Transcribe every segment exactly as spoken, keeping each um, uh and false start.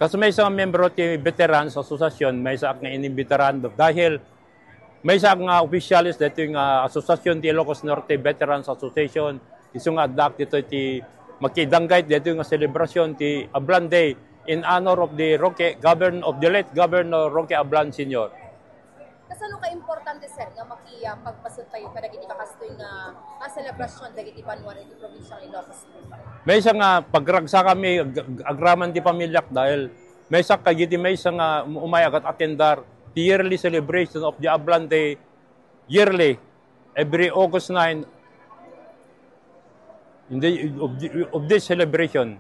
Kas maysa nga membro ti Veterans Association, maysaak nga inimbitaran dahil maysaak nga opisyales daytoy nga asosiasyon ti Ilocos Norte Veterans Association, isu nga addaak ditoy ti makidanggayt daytoy nga selebrasyon ti Ablan Day in honor of the Roque, Govern-, of the late Governor Roque Ablan Senior. Kasano ka importante, sir, nga makipagpaset tayo kadagiti kakastoy nga, nga selebrasyon dagiti banwa iti probinsiang Ilocos Norte? Maysa nga pagragsakanmi ag-, ag-, agraman ti pamiliak dahil maysa kagiti maysa nga umay agat-atendar ti yearly celebration of the Ablan Day, yearly, every August nine, in the, of, the, of this celebration.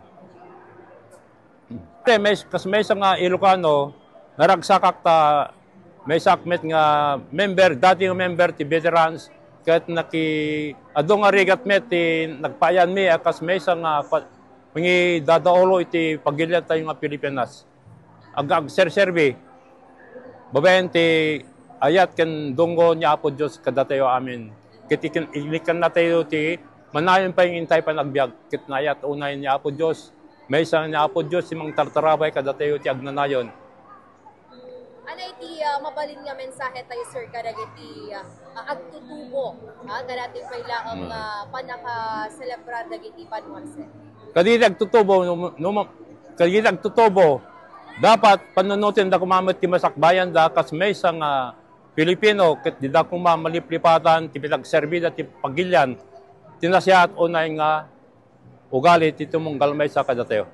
Te, may, kas maysa nga Ilocano, naragsakak ta maysaak met nga member, dati nga member ti veterans, ket naki-, adu nga rigat met ti nagpaayanmi a kas maysa nga pa-, mangidadaulo iti pagilian tayo nga Pilipinas. Ag-, agserserbi babaen ti ayat ken dunggo ni Apo Dios kadatayo amin. Ket iken-, ilikkannatayo ti manayon pay nga intay panagbiag, ket naayat unay ni Apo Dios. Maysa ni Apo Dios ti mangtartarabay kadatayo ti agnanayon. Anay ti, ah, mabalin nga mensahe tayo, sir, kadagiti, ah, ah, agtutubo, ah, kadati pay laeng, Mm. ah, pannakaselebrar dagiti banwa, sir? Kadagiti agtutubo, no, no, kadagiti agtutubo, dapat panunotenda koma met ti masakbayanda kas maysa nga Pilipino, ket dida koma maliplipatan ti pinagserbida ti pagilian ti nasayaat unay nga ugali ti tumunggal maysa kadatayo.